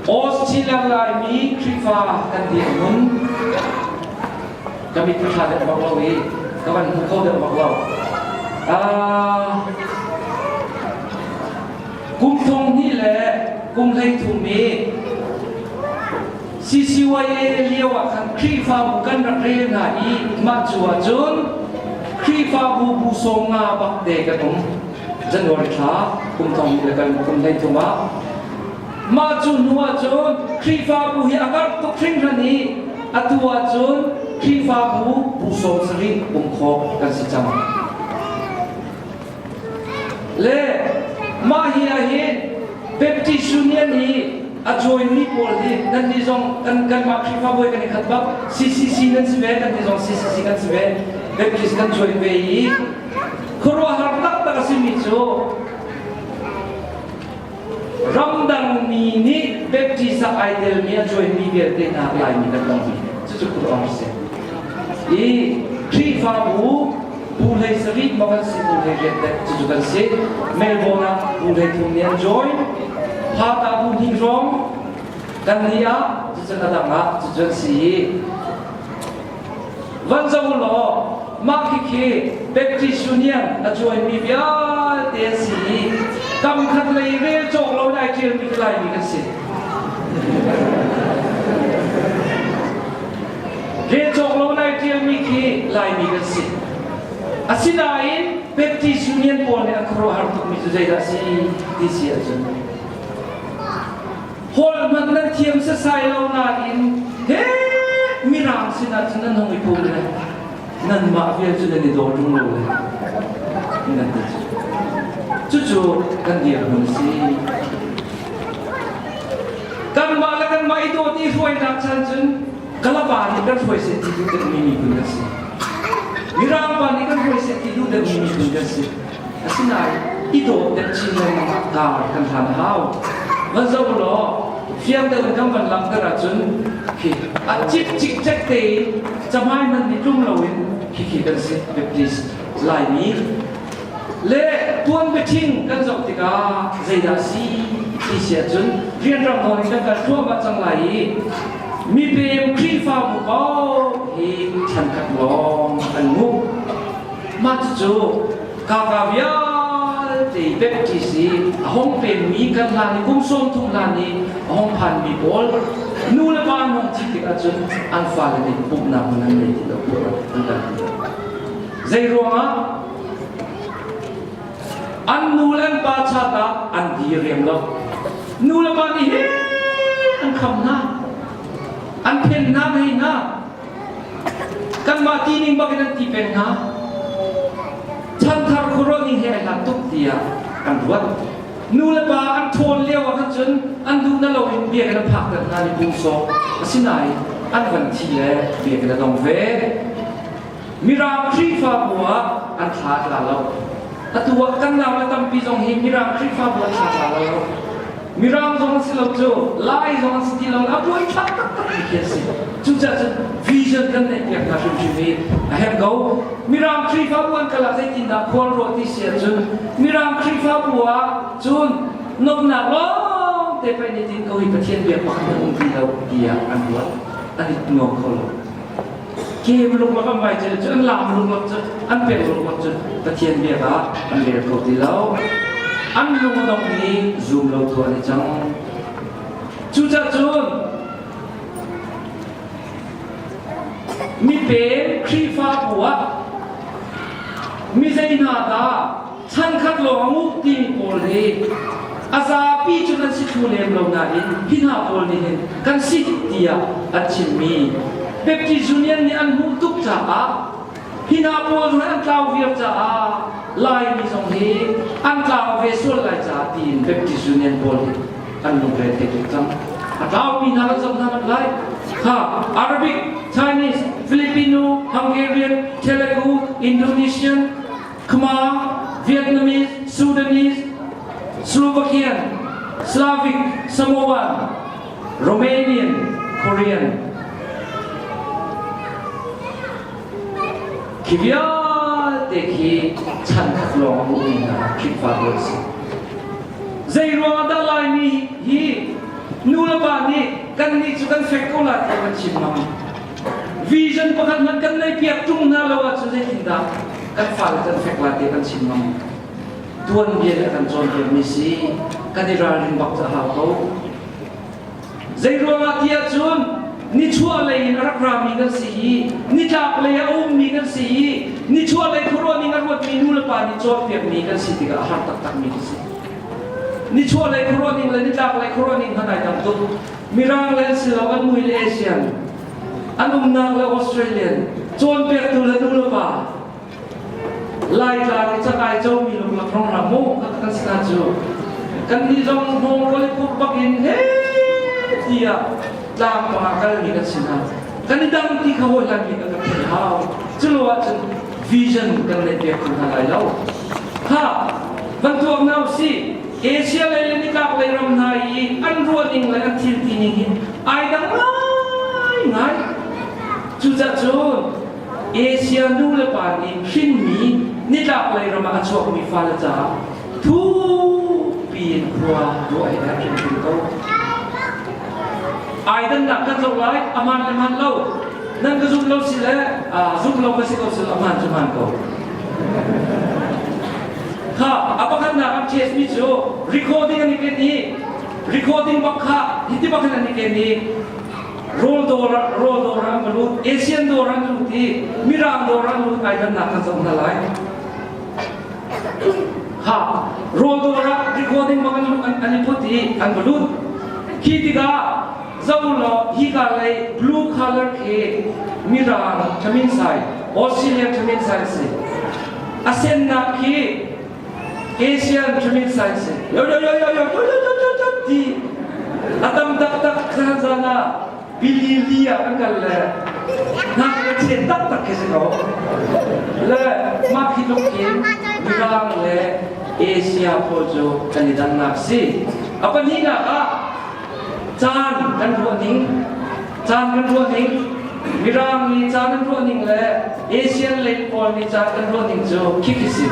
Australia Laimi Khrihfa kan dirhmun ka mit thla deuh bak lo i ka van hmu kho deuh bak lo. Kum thong hnih le kum 13 i CCYA lio ah khan Khrihfabu kan rak rel hna i mah cu ahcun Khrihfabu bu 50 bak te kan um. January thla kum thong le kan kum 13 ah mah cu hnu ahcun Khrihfabu hi a karh tuk hringhran i atu ahcun Khrihfabu bu 70 um khawh kan si cang. Le mah hi ahhin Baptist Union hi a join mi pawl hi nan nih zong kan kanmah Khrihfabu kan i khat bak CCC nan si ve kan nih zong CCC kan si ve Baptist kan join ve i khuaruahhar taktak a simi cu ramdang mi nih Baptist ah ai telmi a join mi vialte hna Laimi kan tong mi cucu khuaruahhar si i Khrihfabu Bu 17 maw kan si bu 18 dek cucu kan si. Melbourne ah bu 33 nih an join. Haka bu hnih hrawng kan ni ah cucu a dang ah cucu an si i van zo law mah khikhi Baptist Union a join mi vialte an si i kam khat lei rel cawk lo in ai ṭial mi Laimi kan si. Rel cawk lo in ai ṭialmi khi Laimi kan si. Asinain Baptist Union pawl nih an khuaruahhar tukmi cu zeidah a si ti si ahcun holh hmanh nan thiam sasai lo nain he mirang sinah cun nan hung i pum le nanmah vial cu nan i daw ṭung lo le nan ti cu. Cucu kan dirhmun a si. Kanmah le kanmah i dawt i hruainak chan cun Kalapa nih kan hruai seh ti duh deuhmi miphun kan si. Mirang pa nih kan hruai seh ti duh deuhmi miphun kan si. Asinain i dawt deuh chin lengmang ah kar kan hlan a hau. Van zoh law fiang deuh in kan van langhter ahcun khi a cik cik cek tein camai man nih tlung loin khikhi kan si Baptist Laimi le tuan biathing kan zoh tikah zeidah si ti si ahcun rianrang nawn in kan kal thluahmah cang lai i mipem Khrihfabu paoh hi chankhat lawng an nguh. Mah cucu kaka vialte Baptist i a hong pemmi kan hlan i kum 30 hlan i a hong phanmi pawl nu le pa an hong thih tik ahcun an fale nih pumhnak hmun an ngei ti lo an kan ti. Zei ruangah an nu le an pa chat ah an dir riam lo. Nu le pa nih he an kham hna. An phen hna hei hna. Kanmah ti ning bak in an ti peng hna. Chanthar khuaruah ning he ai hlat tuk tiah an ruat. Nu le pa an ṭhawn lio ah khan cun an duh na loin biakinn a phakter hna ni pung sawk. Asinain an van thi le biakinn a dong ve. Mirang Khrihfabu ah an thla tla lo. Atu ah kan nau le tampi zong hi Mirang Khrihfabu an thla tla lo. Mirang zong an si lo cu, Lai zong an si ti lo, a buai thlak taktak mi khi an si. Cucaah cun vision kan neih piak hna hrimhrim hi a herh ko. Mirang Khrihfabu an kal ah zeitindah khual ruah ti si ahcun Mirang Khrihfabu ah cun nomnak lawng te pei nih tin ko hi Pathian biak pakhat an um ti lo tiah an ruat. An i nuam kho lo. Kem luklak an vai cu an lam luklak cu an pek luklak cu Pathian biak ah an rel kho ti lo. An lung a dong i zum lo tu an i cang. Cucaah cun mipem Khrihfabu ah mi zei hna dah chankhat lawng a nguh timi pawl hi a zapi cu kan si thlu lem lo nain hi hna pawl nih hin kan si tiah an chimmi Baptist Union nih an hmuh tuk caah hi hna pawl zong an tlau viar caah Laimi zong hi an tlau ve sual lai caah tiin Baptist Union pawl hi an lungre thei tuk cang. A tlaumi hna kan zoh hna mat lai. Ha Arabic, Chinese, Filipino, Hungarian, Telugu, Indonesian, Khmer, Vietnamese, Sudanese, Slovakian, Slavic, Samoan, Romanian, Korean. Khi vialte khi chan khat lawng a hmuhmi hna Khrihfabu an si. Zei ruangah dah Laimi hi? Nu le pa nih kan nih cu kan fek ko la tiah kan chim ngam. Vision pakhat hmanh kan nei piak ṭung hna lo ahcun zeitindah kan fale kan fek la tiah kan chim ngam. Tuanbia nih a kan cawnpiakmi si kan i ralrin bak cu a hau ko. Zeiruangah ti ahcun nichuah lei in a rak rami kan si i nitlak lei a ummi kan si i nichuah lei khuaruah ning a ruatmi nu le pa nih cawnpiakmi kan si tikah a har taktakmi kan si. Nichuah lei khuaruah ning le nitlak lei khuaruah ning hmanh ai dang tuk. Mirang le an si lo, an mui le Asian, an umnak le Australian, cawnpiaktu le nu le pa, Laitlang i cakai comi luklak rongram mu kan si hna cu. Kan nih zong hmawng i puk bak in he tiah tlang pangah kalmi kan si hna. Kan i dang ti kha hawi hlan mi kan kan thei hau. Culo ahcun vision kan neih piak kho hna lai lo. Kha van tuak hna usih. Asia lei le nitlak lei ram hna i an ruah ning le an thil ti ning hi ai dang ngai ngai. Cucaah cun Asia nu le pa nih hrinmi nitlak lei ram ah a chuakmi fale caah thupi in khua ruah hi a hrimhrim ko. Ai dannak kan zoh lai, aman le man lo. Nan ka zumh lo si le zumh lo ka si ko si aman cu man ko. Kha a pakhatnak an test mi cu recording an i ken i recording bak kha hiti bak in an i ken i rawl dawr rawl dawr an va lut Asian dawr an lut i Mirang dawr an lut ai dannak kan zoh hna lai ha rawl dawr ah recording bak an an i put i an va lut khi tikah zo law hika lei blue color khi Mirang thamin sai Australian thamin sai si a sennak khi Asian thamin sai si yo yo yo yo yo yo yo yo yo ti a tam taktak zan zan ah Billy Lee ah kan kal le hna kan chen taktak khi si ko le mah khi tluk khin Mirang le Asia pawl cu kan i dannak si a pahnihnak ah caan kan ruah ning caan kan ruah ning Mirang nih caan an ruah ning le Asian lei pawl nih caan kan ruah ning cu khikhi si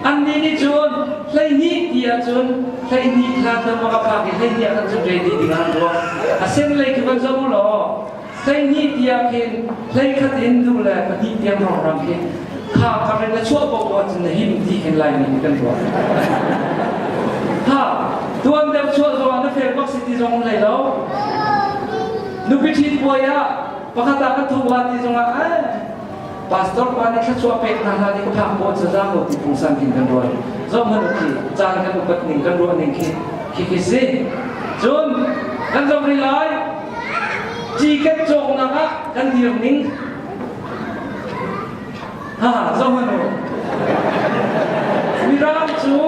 Annih nih cun 12 ti ahcun 12 hlan na ka phak i 12 ah khan cun ready ding ah an ruah. A sen lei khi van zoh u law 12 ti ah khin 11 in duh le pahnih tiang rongrang khi kha ka rin na chuah paoh ahcun na him ti khin Laimi nih kan ruah. Ha tuan deuh chuah zong ah na fel bak si ti zong um hlei lo. Nupi ṭhit puai ah pakhat ah kan thuk la ti zong ah eh Pastor pa nih thluachuah pek hna hlah nih ka phak pawl cu za ko ti pungsan kin kan ruat. Zoh hmanh u khi caan kan upat ning kan ruah ning khi khi khi si. Cun kan zoh rih lai ticket cawknak ah kan dir ning ha zoh hmanh u. Mirang cu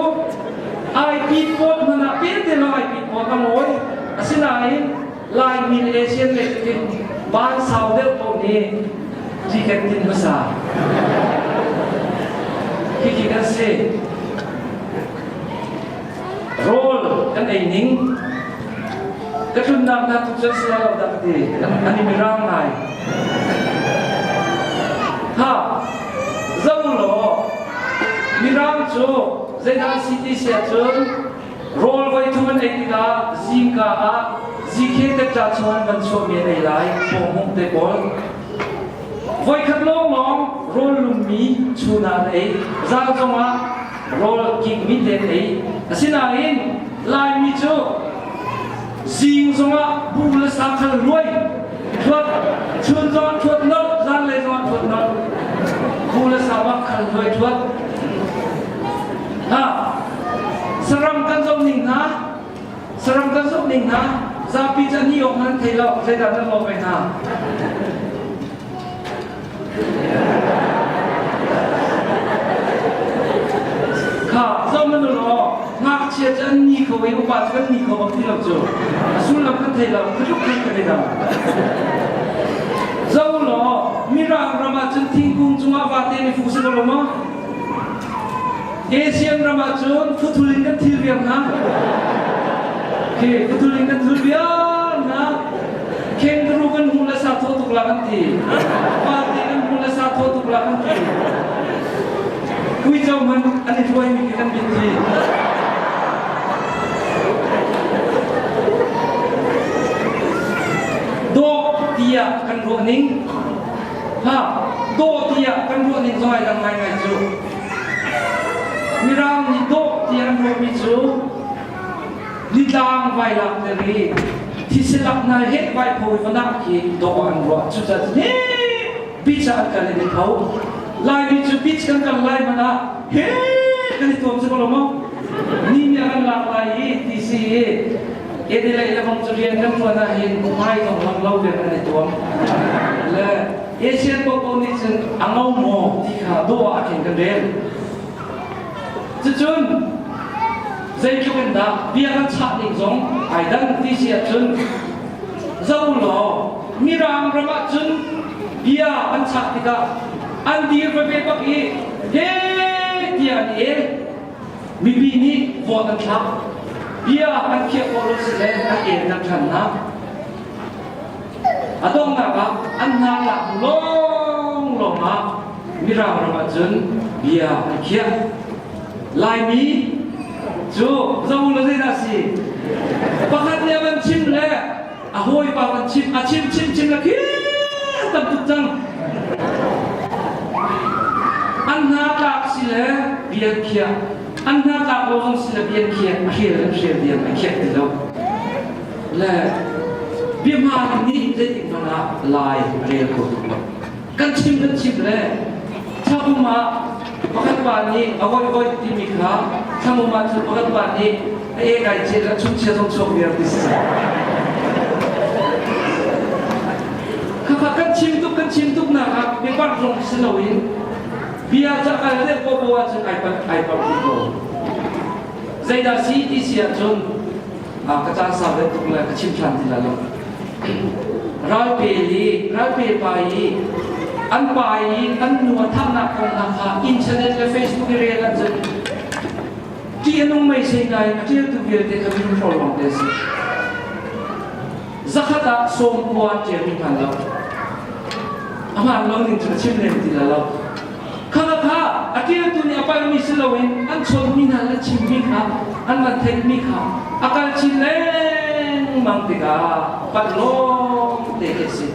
IP code hmanh ah pelte lawng IP code a ngawi. Asinain Laimi le Asian lei cu van sau deuh paoh nih ticket tin hmasa. Khikhi kan si. Rawl kan ei ning ka tlunnak hna tuk cun si lo dah ka ti. An i mirang ngai. Ha, zo law mirang cu zeidah si ti si ahcun Rawl voi thum an ei tikah zingka ah zikhe tetla chung an van chuahmi an ei lai, pawhmung te pawl. Voikhat lawnglawng rawl lummi chun ah an ei. Zan zongah rawl kikmi te an ei. Asinain Laimi cu zing zongah buh le sa khal luai thuat, chun zongah thuat nolh, zanlei zongah thuat nolh. Buh le sa bak khal luai thuat. Ha, saram kan zoh ning hna, saram kan zoh ning hna, zapi cu an i awk nan thei lo, zeidah nan lawm ve hna? Kha, zoh man u law, ngakchia cu an ni kho i upa cu kan ni kho bak ti lo cu. A sullam kan thei lo, khutluk khan kan i dang. Zo law, Mirang ram ah cun thingkung cungah vate nih fu si ko lo maw? Asian ram ah cun futhul in kan thil viar hna. Khi futhul in kan thul viar hna. Kangaroo kan hmu le sa thaw tuk la kan ti. Vate kan hmu le sa thaw tuk la kan ti. Uico man an i hruai mi khi kan bin ti. tiah kan ruah ning ha dawh tiah kan ruah ning zong ai dang ngaingai cu. Mirang nih dawh tiah an ruahmi cu nitlang vai lak ter i thisilak hna he vai pho i va khi dawh an ruah. Cucaah he beach ah an kal in i tho. Laimi cu beach kan kal lai hmanh ah he kan i tuam si ko lo maw? Ni nih a kan lak lai i ti si i Adelaide le bang cu rian kan ṭuan ahhin hmai zong lang lo deuh an i tuam. Le Asian popo nih cun a ngo maw ti kha dawh ah khin kan rel. Cucun zeitluk in dah bia kan chah ning zong ai dang ti si ahcun zo law Mirang ram ah cun bia an chah tikah an dir veve bak i he tiah an el. Mipi nih vote an thlak. Bia an khiah khawh lo si le an elnak ṭhan hna. A donghnak ah an hna lak lawnglawng ah Mirang ram ah cun bia an khiah. Laimi cu zo lo zeidah si? Pakhat nih a van chim le a hawipa van chim a chim chim chim le khi tam tuk cang. An hna tlak si le bia khiah an hna tlak lo zong si le bia khiah a hrial an hrial diam a khiah ti lo. Le biahmaan nih zeitik hmanh ah lai a rel kho tuk lo. Kan chim kan chim le thlahum ah pakhat pa nih a voi voi timi kha thlahum ah cun pakhat pa nih a ek ai chet a chungchia zong chuak viar ti si. Khakha kan chim tuk kan chim tuk nak ah biapar zong si loin bia ca kal deuh ko bo ahcun ai pat ai par tuk ko. Zeidah si ti si ahcun ka caan sau deuh tuk le ka chim ṭhan ti lai lo. Ralpel i ralpel pa i an pa i an nu a thahnak kong hna kha internet le Facebook i rel ahcun ṭih a nung meisei ngai a ṭialtu vialte kha minung hrawl lawng te a si. Zakhat ah 90 an ṭialmi hman lo. A hmaan lo ning cu ka chim lem ti lai lo. Kha kha a ṭialtu nih a palhmi si loin an chawnhmi hna le chimmi kha an van theihmi kha a kal chin lengmang tikah palh lawng te khi a si.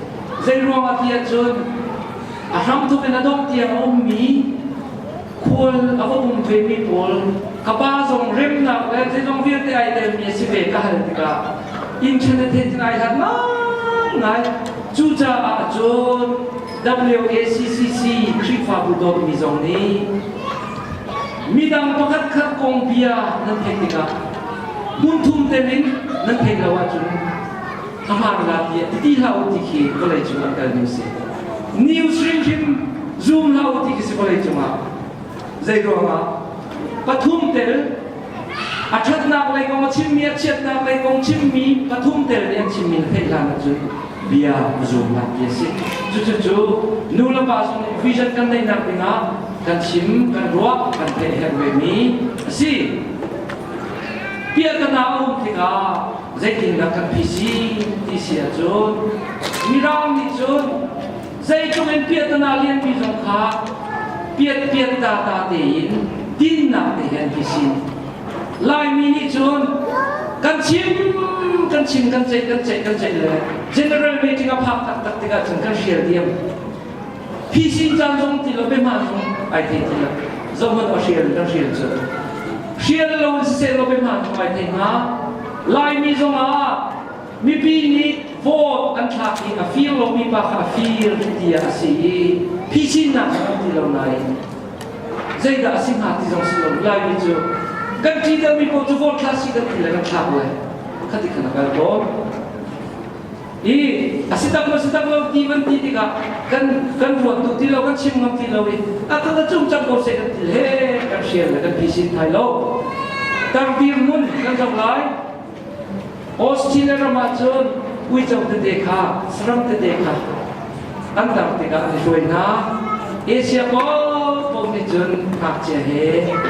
Zei ruangah ti ahcun a hramthawk in a dongh tiang a ummi khual a va um vemi pawl ka pa zong remnak le zeizong vialte ai telmi a si ve ka hal tikah internet he cun ai hlat ngaingai. Cucaah cun WACCC Khrihfabu dawtmi zong nih midang pakhat khat kong bia nan theih tikah hmunthum tel in nan theih lo ahcun a hmaan la tiah ti ti hlah u ti khi vawlei cung an kal ning si. News hrimhrim zoom hlah u ti khi si vawlei cungah. Zei ruangah? Pathum tel a ṭhatnak lei kong a chimmi a chiatnak lei kong chimmi pathum tel nih an chimmi na theih hlan ahcun bia a zum lai ti a si. Cucu nu le pa zong nih vision kan neihnak dingah kan chim, kan ruah, kan theih herh vemi a si. Piahtana a um tikah zeitindah kan phisin ti si ahcun Mirang nih cun zeitluk in piahtana lianpi zong kha piat piat ta ta tein dinnak te he an phisin. Laimi nih cun kan chim kan chim kan ceih kan ceih kan ceih le general meeting a phak taktak tikah cun kan hrial diam. Phisin caan zong ti lo biahmaan zong ai thei ti lo. Zohhmanh a hrial kan hrial cu. Hrial lo in siseh law biahmaan zong ai thei hnga. Laimi zong ah mipi nih vote an thlak i a fir lomi pa kha a fir tiah a si i phisinnak zong ti lo nain zeidah a si hnga ti zong si lo Laimi cu kan ṭi mi paoh cu vote thla si kan ti le kan thlak lai khati khan a kal tawn i a si tak lo si tak lo ti van ti tikah kan kan ruat duh ti lo kan chim ngam ti lo i a kan cung cang ko seh kan ti he kan hrial le kan phisin thai lo tar dirhmun kan zoh lai Australia ram ah cun uico tete kha saram tete kha an dang tikah an i hruai hna. Asia paohpaoh nih cun ngakchia he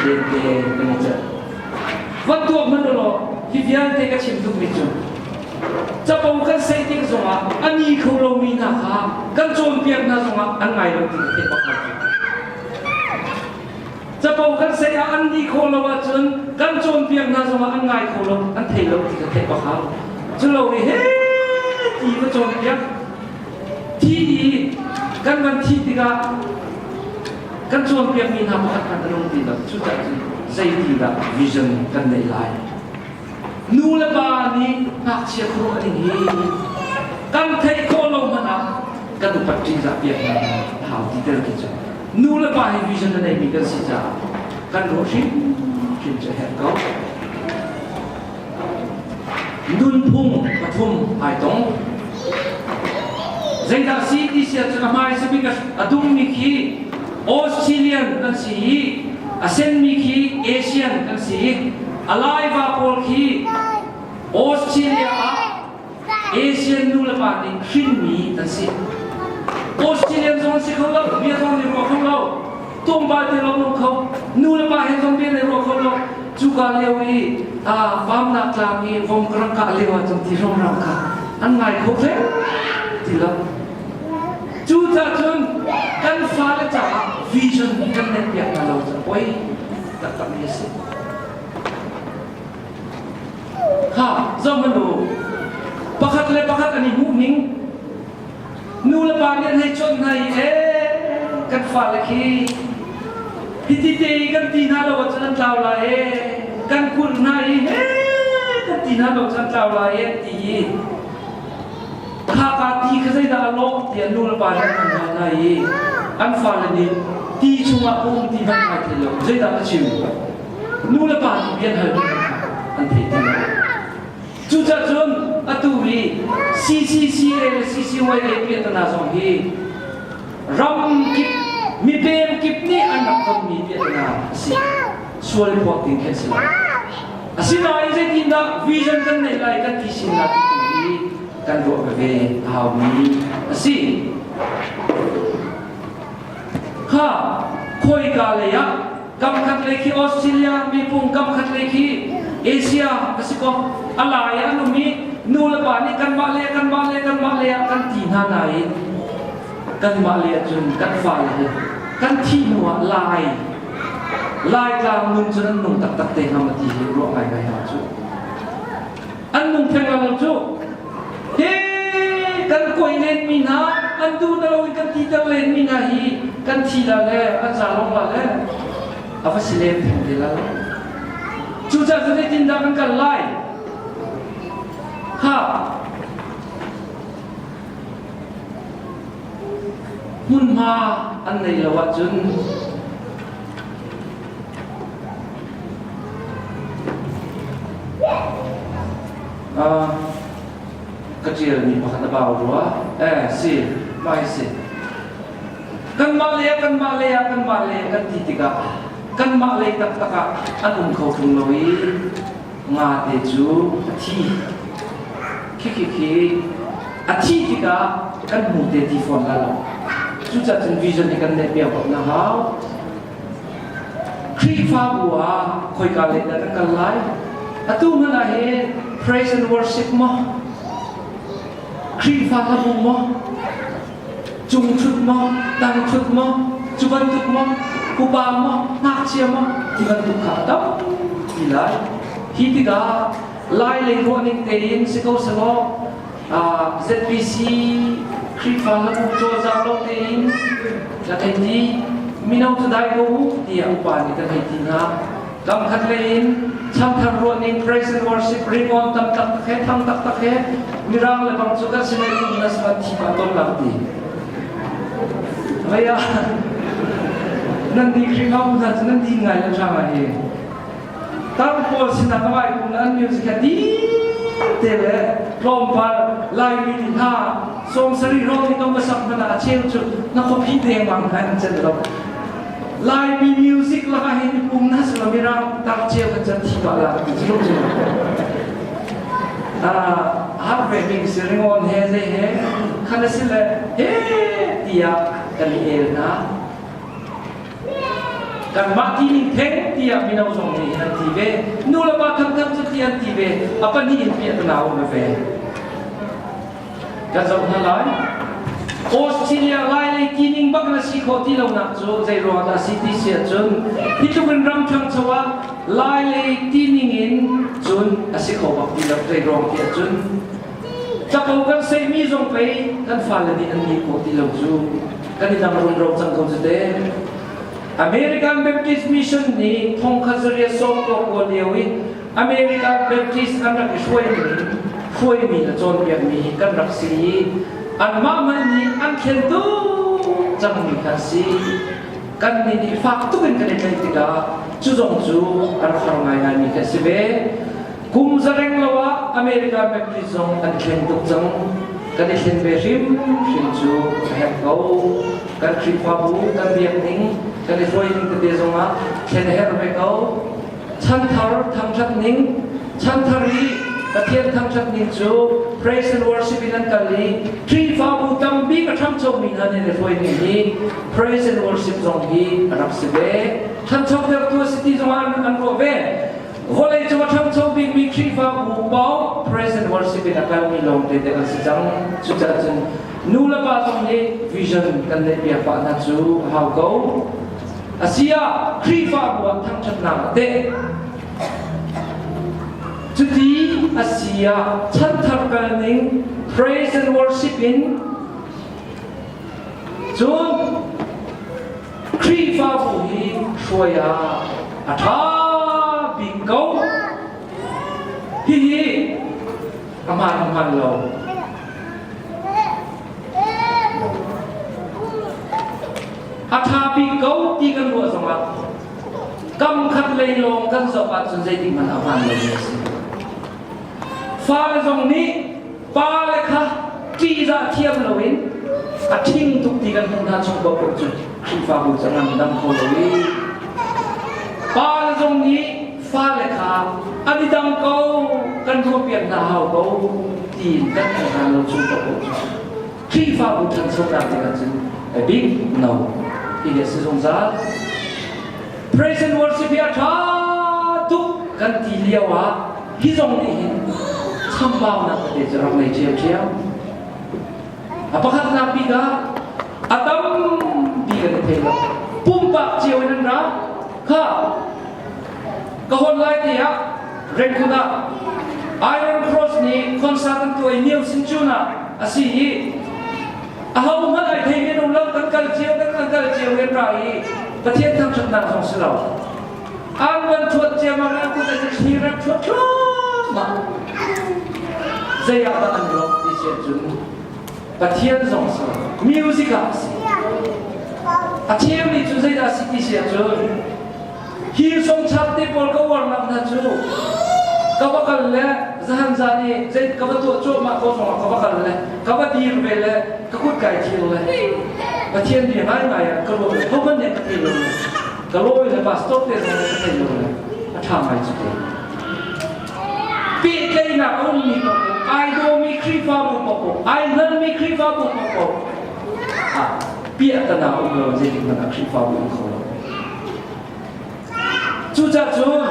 lente kan i celh. Van tuak hmanh u law hi vialte ka chim tukmi cu capo kan sei tik zongah a ni kho lomi hna kha kan cawnpiak hna zongah an ngai lo ti ka theih bak hna. Capo kan sei ah an ni khawh lo ahcun kan cawnpiak hna zongah an ngai kho lo, an thei lo ti ka theih bak hau. Cu lo i he ti va cawnpiak. Thi i kan van thi tikah kan cawnpiakmi hna pakhat hmanh an um ti lo. Cucaah cun zeiti dah vision kan neih lai? Nu le pa nih ngakchia khuaruah ding hi kan theih khawh lo hmanh ah kan upat ṭihzah piak hna a hau ti tel khi cu nu le pa hi vision a neimi kan si caah kan ruah hrimhrim cu a herh ko. Nunphung pathum ai tong. Zeidah si ti si ahcun a hmai sabik a dummi khi Australian kan si i a senmi khi Asian kan si i a laiva pawl khi Australia ah Asian nu le pa nih hrinmi an si. Australian zong an si kho lo, bia zong nih ruah kho lo, tumba te lawng nung kho, nu le pa he zong bia nih ruah kho lo. Cuka lio i pamnak tlang i vom ka rak kah lio ahcun ti hrawnghrang kha an ngai kho hlei ti lo. Cucaah cun kan fale caah vision kan neih piak hna lo cu poi taktakmi a si. Kha zohhmanh u. Pakhat le pakhat an i hmuhning nu le pa nih an hei chawnh hna i ee kan fale khi hiti te i kan ti hna lo ahcun an tlau lai ee kan kulh hna i he kan ti hna lo ahcun an tlau lai ee ti i kha ka ti kha zeidah a lawh tiah nu le pa nih an hal hna i an fale nih ti chungah ka um ti hmanh ai thei lo zeidah a chim nu le pa nih bia hal an thei ti lo cucaah cun atu hi CCCA le CCYA piahtana zong hi ram kip mipem kip nih an rak tonmi piahtana a si sual phuak ding khi a si lo asinain zeitindah vision kan neih lai kan ti sin lai ti hi kan ruah veve a haumi a si kha khoika lei ah kam khat lei khi Australia mipung kam khat lei khi Asia a si ko a lai ah an um i nu le pa nih kanmah le kanmah le kanmah le ah kan ti hna nain kanmah le ahcun kan fale hi kan thih hnu ah lai Laitlang nun cun an nung taktak te hnga ma ti hi ruah ngaingai hna cu an nung theng lo cu hi kan koi len mi hna an duh na lo in kan ti ter len mi hna hi kan thi la le an za long la le a va si lem theng te la lo cucaah cu zeitin dah kan kal lai ha Hmunhma an neih lo ahcun ka ṭialmi pakhat a bau rua. Eh, si, mah hi si. Kanmah lei ah, kanmah lei ah, kanmah lei ah kan ti tikah kanmah lei taktak ah an um kho ṭung lo i ngate cu a thi. Khi khi khi a thi tikah kan hmu te ti fawn la lo. Cucaah cun vision hi kan neih piak bak na hau. Khrihfabu ah khoika lei dah kan kal lai? Atu hmanh ah hin praise and worship maw? Khrihfa hlabu maw? Cung ṭhut maw? Tang ṭhut maw? Cu bantuk maw? Upa maw? Ngakchia maw? Ti bantuk kha a tam ti lai. Hi tikah Lai lei ruahning tein si ko selaw ZBC Khrihfa hlabu cawlcang lo tein kan hei ti mino cu dai ko u tiah upa nih kan hei ti hna. Kam khat lei in chanthar ruahning praise and worship ringawn tam taktak he thang taktak he mirang le bang cu kan sinai kum na smat thi pa ton lang ti. Vaya nan di Khrihfa bu hna cu nan di ngai lo ṭha ngai hi. Tar pawl sinah ka vai kum an music ha ti te le tlawmpal Laimi nih hna 70 hrawng nih ka sak hmanh ah a cheu cu na khuapi dengmang khan an cen lo. Laimi music lakah hin pum na si lo mirang tar cheu kan can thi pah la ti cu cu. Har ve bing si ringawn he zei he khan a si le he tiah kan i el hna. Kanmah ti ning theng tiah mino zong nih an ti ve. Nu le pa thangthang cu ti an ti ve. A pahnih in piah na um ve. Kan zoh hna lai. Australia lai lei ti ning bak na si khawh ti lonak cu zei ruang dah si ti si ahcun hi tluk in ram ṭhangcho ah lai lei ti ning in cun a si kho bak ti lo zei ruang ti ahcun. Capo kan seimi zong pei kan fale nih an nih khawh ti lo cu. Kan i dang rumro cang ko cu te. American Baptist Mission nih thongkhat zariat sawm ko kawl lio i American Baptist an rak i hruaimi hruaimi le cawnpiakmi hi kan rak si i anmah man nih an thlen tuk cangmi kan si. Kan nih nih fak tuk in kan i tlaih tikah cu zong cu a rak har ngaingaimi kan si ve. Kum zareng lo ah America Baptist zong an thleng tuk cang. Kan i thlen ve hrimhrim cu a herh ko. Kan Khrihfabu kan biak ning, kan i hruai ning tete zong ah thlen a herh ve ko. Chanthar thangṭhat ning, chanthar i Pathian thangṭhat ning cu praise and worship in an kal i Khrihfabu tambik a ṭhangchomi hna nih an i hruai ning hi praise and worship zong hi a rak si ve. Ṭhanchotertu a si ti zong ah an ruah ve. Vawleicung a ṭhangcho bikmi Khrihfabu paoh praise and worship in a kalmi lawngte te an si cang. Cucaah cun nu le pa zong nih vision kan neihpiak pah hna cu a hau ko. Asi ah Khrihfabu ah thangṭhatnak a teh. Cuti a si ah chanthar kalning praise and worship in cun Khrihfabu hi hruai ah a ṭha bik ko. Hihi a hmaan a hmaan lo. A ṭha bik ko ti kan ruah zongah kam khat lei lawng kan zoh ahcun zeitik hmanh a hmaan lomi a si. Fale zong nih pale kha ṭihzah thiam loin a ṭhing tuk ti kan hmuh hna chung paohpaoh cu Khrihfabu cu a dam kho lo i pale zong nih fale kha an i dang ko kan ruahpiak hna hau ko tiin kan hal hna lo chung paohpaoh cu Khrihfabu ṭhanchonak ding ahcun a big no ti hi a si zungzal. Praise and worship hi a ṭha tuk kan ti lio ah hi zong nih hin chambaunak tete cu rak nei ṭhiamṭhiam. A pakhatnak bik ah a tampi kan i thei lo. Pumpak cio in an ra. Kha ka hon lai te ah Rangoon ah Iron Cross nih concert an tuah i Neo Sinchun ah a si i aho hmanh ai thei men um lo kan kal cio kan kan kal cio kan ra i Pathian thangṭhatnak zong si lo an van thuat ciammam an kut an thli rak thuat thluahmah zei ah dah an lawmh ti si ahcun Pathian zong si music ah a si a cheu nih cu zeidah si ti si ahcun Hi songchak te pawl ka uarnak hna cu ka va kal le zahan zan i zei ka va tuah cuahmah ko zongah ka va kal le ka va dir ve le ka kut kai thil le Pathian bia ngaingai ah ka ruah le hohmanh nih ka thei lo le ka lawi le pastor te zong nih ka thei lo le a ṭha ngai cu te. Pehtlaihnak a ummi paoh ai dawmi Khrihfabu paoh ai hngalmi Khrihfabu paoh ah piahtana um lo zeitik hmanh ah Khrihfabu um kho lo. Cucaah cun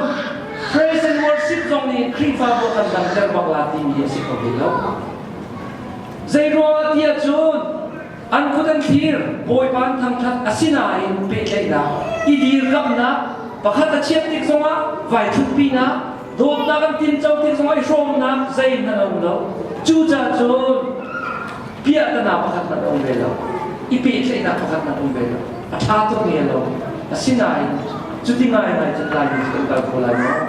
praise and worship zong nih Khrihfabu kan damter bak la timi a si kho ve lo. Zei ruangah ti ahcun an kut an thlir, Bawipa an thangṭhat asinain pehtlaihnak, i dirkamhnak, pakhat a chiat tik zongah vai ṭhutpinak, dawtnak an tinco tik zongah i hrawmnak zeihmanh a um lo. Cucaah cun piahtana pakhat hmanh a um ve lo. I pehtlaihnak pakhat hmanh a um ve lo. A ṭha tuk mi a lo. Asinain cuti ngaingai cun Laimi cu kan kal kho lai maw?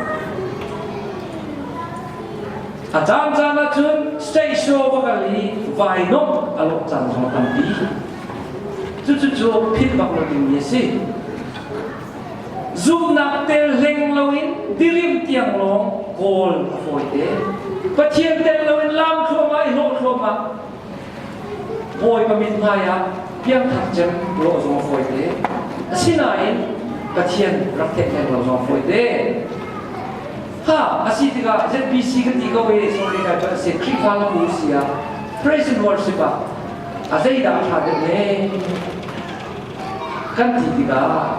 A caan caan ah cun stage show va kal i vai nomh a lawh caan zong a tampi. Cucu cu philh bak lo dingmi a si. Zumhnak tel hleng loin dirim tiang lawng kawl a fawite. Pathian tel loin lam thluahmah i hlawh thluahmah Bawipa mithmai ah piangthar cem lawh zong a fawite. Asinain Pathian rak theih hleng lo zong a fawite. Ha, a si tikah ZBC kan ti ko i sorry kai pa si Khrihfa lam si ah praise and worship ah a zeidah a ṭha deuh ne kan ti tikah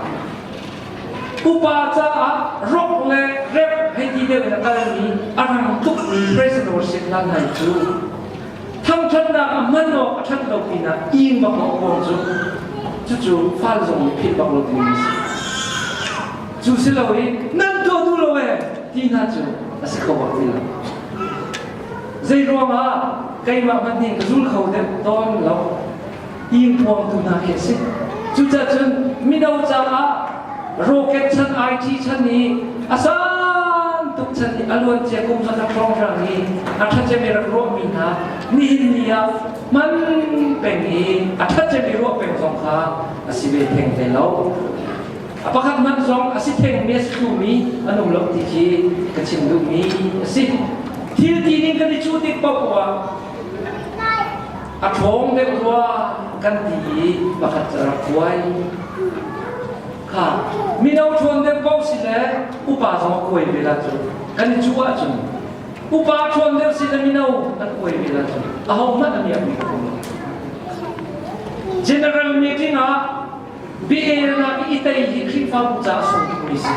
upa caah rock le rap hei ti deuh in a kalmi a rang tukmi praise and worship hlan hai cu thangṭhatnak a hman awk a ṭhat lo pinah ing bak lo kong cu cucu fal zong nih philh bak lo dingmi a si cu si lo i nan tuah duh lo e ti hna cu a si kho bak ti lo zei ruangah? Keimah hmanh nih ka zul kho deuh tawn lo. Ingpuangtu hna khi a si. Cucacun mino caah rocket chan IT chan i a sang tuk chan i a luan cia kum zakhat hrawnghrang i a ṭhacem i rak ruahmi hna nihin ni ah hman peng i a ṭhacem i ruah peng zong kha a si ve theng te lo. A pakhat hmanh zong a si thengmi a si thumi an um lo ti khi ka chim duhmi a si. Thil ti ning kan i cuh tik paoh ah a ṭhawng deuh rua kan ti i pakhat cu a rak kuai. Kha mino ṭhawn deuh paoh si le upa zong a kuai ve la cu kan i cuh ahcun upa ṭhawn deuh si le mino an kuai ve la cu ahohmanh a miakmi ka um lo. General meeting ah Biaelnak i tei hi Khrihfabu caah sung tukmi si.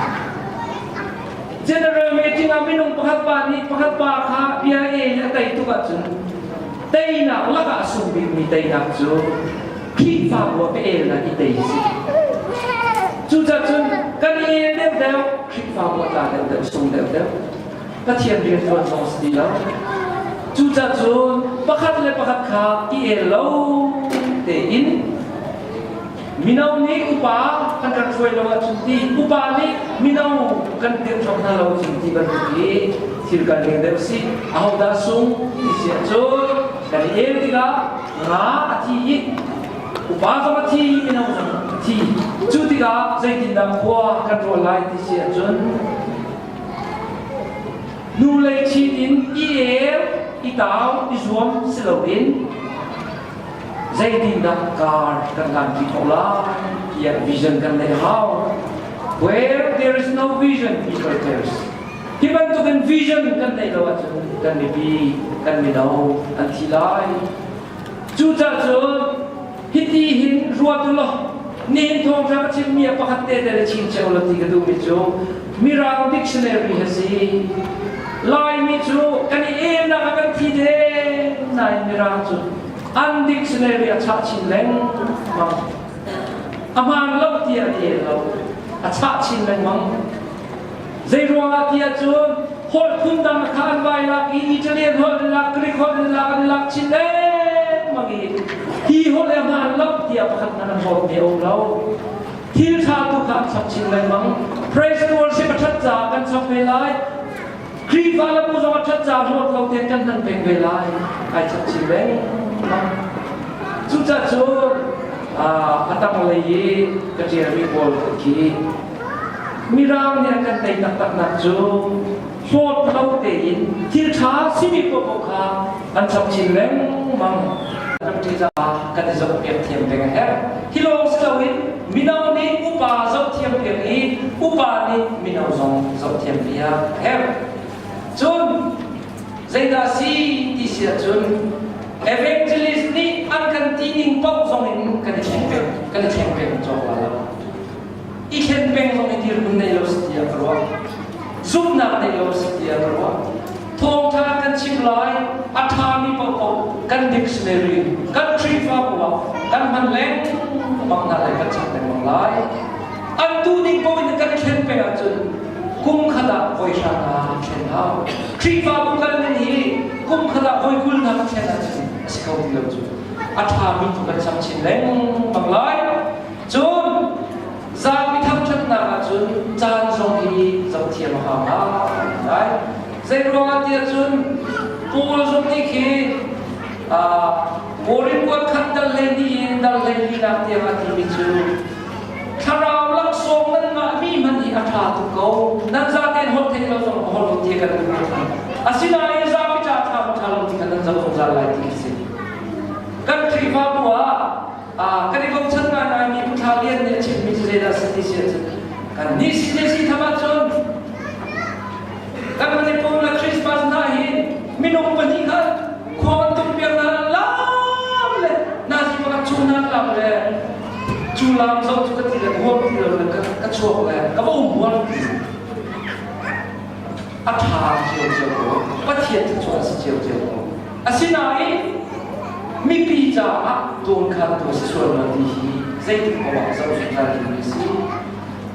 General meeting ah minung pakhat pa nih pakhat pa kha bia el a tei tuk ahcun teinak lakah a sung bikmi teinak cu Khrihfabu ah biaelnak i tei si. Cucaah cun kan i el deuhdeuh, Khrihfabu a tla deuhdeuh, sung deuhdeuh. Pathian rian ṭuan zong si ti lo. Cucaah cun pakhat le pakhat kha i el lo tein mino nih upa kan kan hruai lo ahcun ti upa nih mino kan dirhṭom hna lo ahcun ti bantuk hi thil kal ning deuh si. Ahodah sung ti si ahcun kan i el tikah nga a thi i upa zong a thi mino zong a thi. Cu tikah zeitindah khua kan ruah lai ti si ahcun Nu lei chin in i el, i tau, i zuam si loin zeitindah kar kan hlanṭi khawh lai tiah vision kan neih a hau. Where there is no vision, people perish. Hi bantukin vision kan neih lo ahcun kan mipi, kan mino an thi lai. Cucaah cun hiti hin ruat u law nihin thawngṭha ka chimmi ah pakhat te te le chim cio lo ti ka duhmi cu Mirang dictionary a si. Laimi cu kan i emnak ah kan thi deng nain Mirang cu an dictionary a chah chin lengmang. A hmaan lo tiah a ti lo. A chah chin lengmang. Zei ruangah tiah cun holh phun dang kha an vai lak i Italian holh an lak, Greek holh an lak, an lak chin lengmang i hi holh he hmaan lo tiah pakhat hmanh an hlawt mi a um lo. Thil ṭha tu kha an chap chin lengmang. Praise the worship a ṭhat caah kan chap ve lai. Khrihfa le bu zong a ṭhat caah hlawt lo tein kan hman peng ve lai. Ai chap chin lengmang. Cucaah cun a tanglei i ka ṭialmi pawl khi Mirang nih an kan tei taktaknak cu hlawt lo tein thil ṭha simi paohpaoh kha an chap chin lengmang. Kan ṭihzah kan i zohpiak thiam peng a herh. Hi lawng si loin mino nih upa zohthiam piak i upa nih mino zong zohthiam piak a herh. Cun zeidah si ti si ahcun evangelist nih an kan ti ning paoh zong in kan i thleng peng kan i thleng peng cawk la lo. I thlen peng zong i dirhmun nei lo si tiah ka ruah. Zumhnak nei lo si tiah ka ruah. Thawngṭha kan chim lai, a ṭhami paohpaoh kan dictionary, kan Khrihfabu ah kan hman lengmang hna lai, kan chap lengmang lai. An tu ding paoh in kan thlen peng ahcun kum khat ah voi hra hna thlen hau. Khrihfabu kal ning hi kum khat ah voi 20 hna ka thlen ahcun a si kho ti lo cu. A ṭhami tu kan chap chin lengmang lai. Cun zapi thangṭhatnak ahcun caan zong hi zohthiam a hau ngai. Zei ruangah tiah cun Paul zong nih khi Korin kuat khat dal 12 in dal 14nak tiang a timi cu thlarau laksawng nan ngahmi hmanh hi a ṭha tuk ko. Nan zaten holh theih lo zong holh u ti kan duh ko. Asinain zapi ca ṭha maw ṭha lo ti kha nan zoh zungzal lai ti a si. Kan Khrihfabu ah kan i bochan ngaingaimi Pu Thla Lian nih a chimmi cu zeidah a si ti si ahcun kan nih CJC tham ahcun kan Manipur le Christmas hna hi minung pahnih kha khua kan tum piak hna lam le nazi pakhat chung hna lam le cu lam zoh cu ka ti le huam ti lo le ka chuak le ka va um huam ti a ṭha cio ko Pathian cu a si cio ko Asinain mipi caah dawnkhantu a si sual maw ti hi zeitik paoh ah zoh zungzal dingmi a si.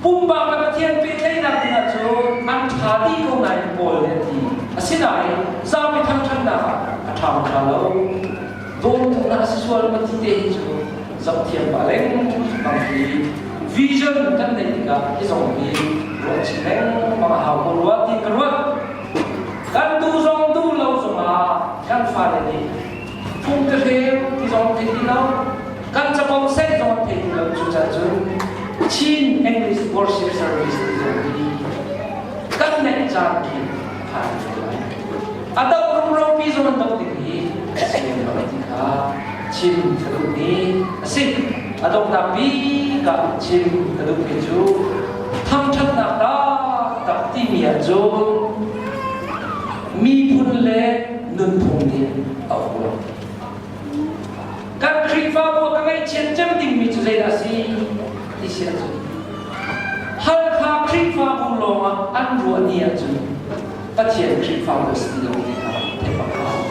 Pumpak le Pathian pehtlaihnak dingah cun an ṭha dih ko nain Paul nih a ti. Asinain zapi thangṭhatnak ah a ṭha. ṭha maw ṭha lo, dawmtu na a si sual ma ti te hi cu zohthiam pah lengmang hi vision kan neih tikah hi zong hi ruah chih lengmang a hau ko rua ti ka ruat. Kan duh zong duh lo zongah kan fale nih phung ka hreu ti zong thei ti lo, kan capo seh zong thei ti lo. Cucaah cun Chin English Worship Service ti zong hi kan neih caan khi phan lai. A do rumropi zong an doh ding hi sian lo ti kha chim ka duhmi a si. A donghnak bik ah chim ka duhmi cu thangṭhatnak taktak timi ahcun miphun le nunphung nih a uk lo. Kan Khrihfabu ah ka ngaihchiat cem dingmi cu zeidah a si ti si ahcun Halkha Khrihfabu lawngah an ruah ni ahcun Pathian Khrihfabu a si ti lo ti kha theih bak hau.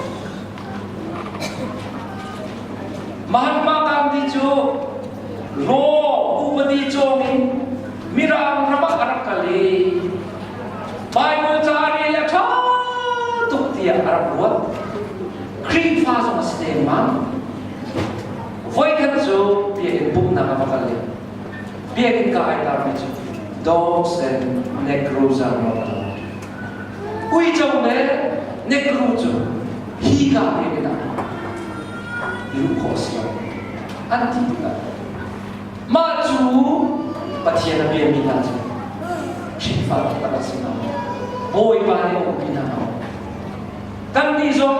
Mahatma Gandhi cu law upadi cawng in Mirang ram ah a rak kal i Bible ca a rel a ṭha tuk tiah a rak ruat. Khrihfa zong a si dengmang. Voikhat cu biakinn pumhnak a va kal i biakinn ka ai tarmi cu dogs and Negroes are not allowed. Uico le Negro cu hi ka biakinn ah luh khawh a si lo. An ti tikah mah cu Pathian a biami hna cu Khrihfa taktak an si hna. Bawipa nih a umpi hna. Kannih zong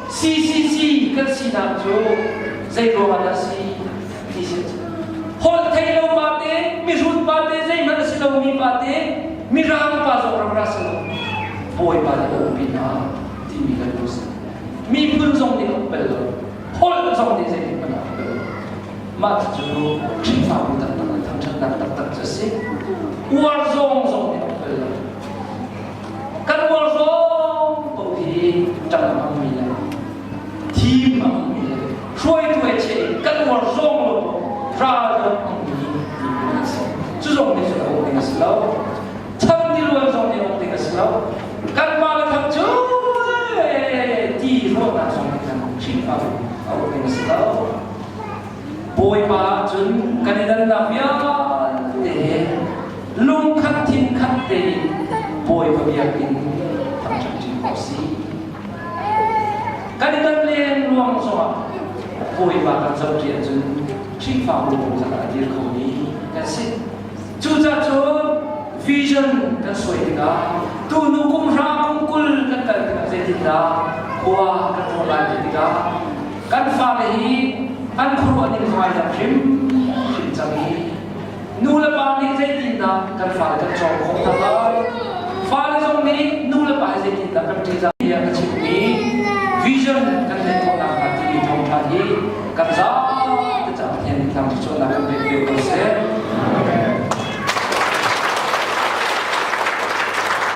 CCC kan sinak cu zei ruangah dah si ti si holh thei lo pa te mihrut pa te zeihmanh a si lomi pa te mirang pa zong rak ra si lo Bawipa nih a umpi hna timi kan lu si miphun zong nih a um bal lo holh zong nih zeitik hmanh a um bal lo mah cu Khrihfabu taktak le thangṭhatnak taktak cu a si uar zong zong nih a um bal lo Kan uar zong paoh hi ṭang a hmangmi le thim a hmangmi le hruaitu he chiah in kan uar zong lo ral a hmangmi miphun an si. Cu zong nih cun a uk ding a si lo. Chan tiluan zong nih a uk ding a si lo. Kanmah le tham cu ti ruahnak zong nih khan Khrihfabu a uk ding a si lo. Bawipa ahcun kan i dannak vialte he lungkhat thinkhat tein Bawipa biakinn thangṭhat ṭi khawh si. Kan i dan len ruang zongah Bawipa kan zohṭi ahcun Khrihfabu khat ah a dir khomi kan si. Cucaah cun vision kan suai tikah tunu kum hra kum 20 kan kal tikah zeitindah khua kan ruah lai ti tikah Kan fale hi an khuaruah ning zong ai dang hrimhrim cang i nu le pa nih zeitindah kan fale kan cawm khawh hna lai? Fale zong nih nu le pa hi zeitindah kan ṭihzah?